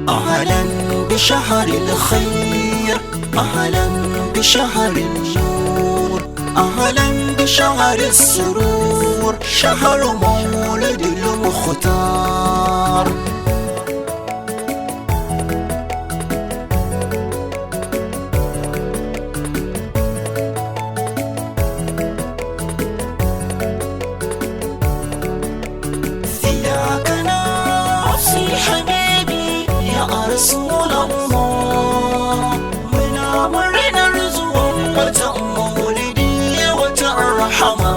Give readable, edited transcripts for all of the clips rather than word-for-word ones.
أهلا بشهر الخير، أهلا بشهر النور، أهلا بشهر السرور، شهر مولد المختار. فداك نفسي حبيبي يا رسول الله، muna murnar zuwan watan maulidi, watan rahama.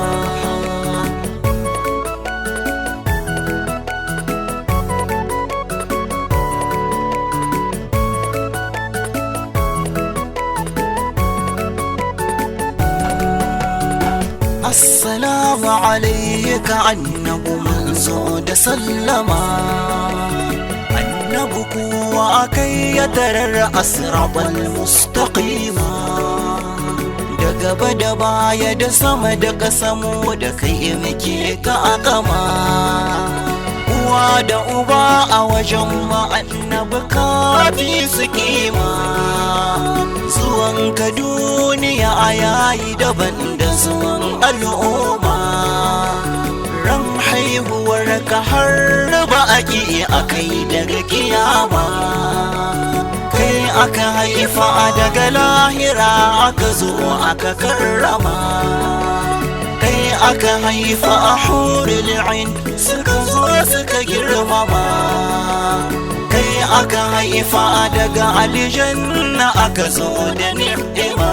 Assalamu alaika annabu, manzo da sallama. Annabu kuwa kai ya tarar asrabal mustaqima, da gaba da baya da sama da ƙasa mu da kai muke ta akama. Uwa da uba a wajen ma annabi kafi su kima. Zuwan ka duniya a yayi daban da zuwan al'umma. Ran haihuwar ka har ba a ƙi a kai daga kiyama. Kai aka haifa daga lahira, aka zo aka karrama. Kai aka haifa a hurul ain, suka zo suka girmama. Kai aka haifa daga aljanna, aka zo da ni'ima.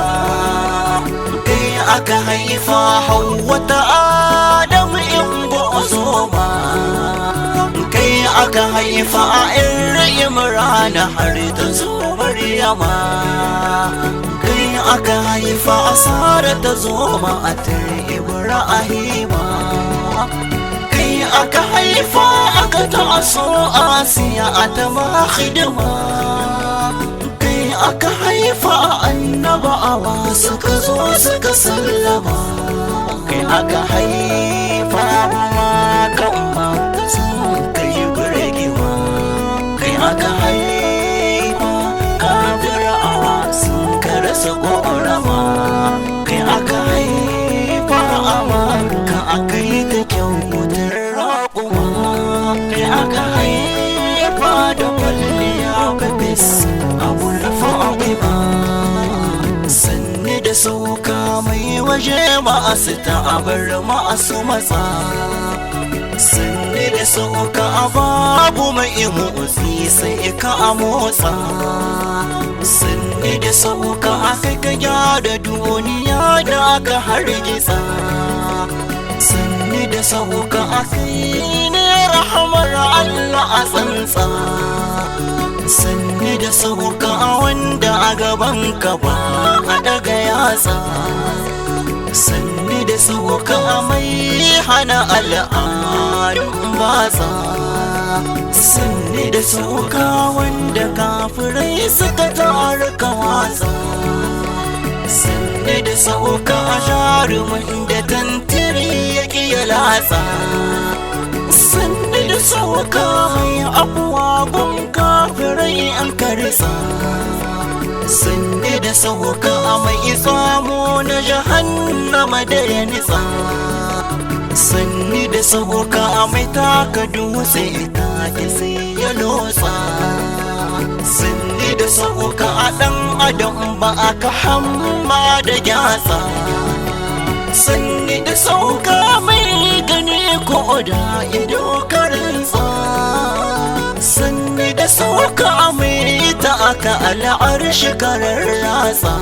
Kai aka haifa Hauwa ta Adamu in zo ma. Kai aka haifa a Imrana har ta zo Maryama. Kai aka haifa a Sara ta zo matar Ibrahima. Kai aka haifa aka taso Asiya a ta ma hidima. Kai aka haifa annabawa suka zo suka sallama. Kai aka haifa ma kan ma sun kai birgima. Kai aka haifa kafirawa sun karasa ƙorama. Kai aka haifa ka aka yi ta kyautar raƙuma. Kai aka haifa da kwalliya babis abu fatima. Sanni da sauka mai waje ma'asu ta abar ma'asu matsa. Sanni da sauka babu mai motsi sai ka a motsa. Sanni da sauka aka ka gyara duniya da aka hargitsa. Sanni da sauka aka yi ne rahamar Allah a tsantsa. Sanni da sauka wanda a gaban ka ba a daga yatsa. Sanni da sauka mai hana al'adun batsa. Sanni da sauka wanda kafirai suka taru ka watsa. Sanni da sauka jarumin da tantiri ya ya latsa. Sanni da sauka mai abuwa gun kafirai an karsa. Sanni da sauka mai tsamo na jahannama da ya nitsa. Sanni da sauka mai taka dutse take sai ya lotsa. Sanni da sauka a ɗan adam ba aka hamma da gyatsa. Sanni da sauka mai gani ko da ido karinsa. Sanni da sauka mai ta aka al'arshi karar ratsa.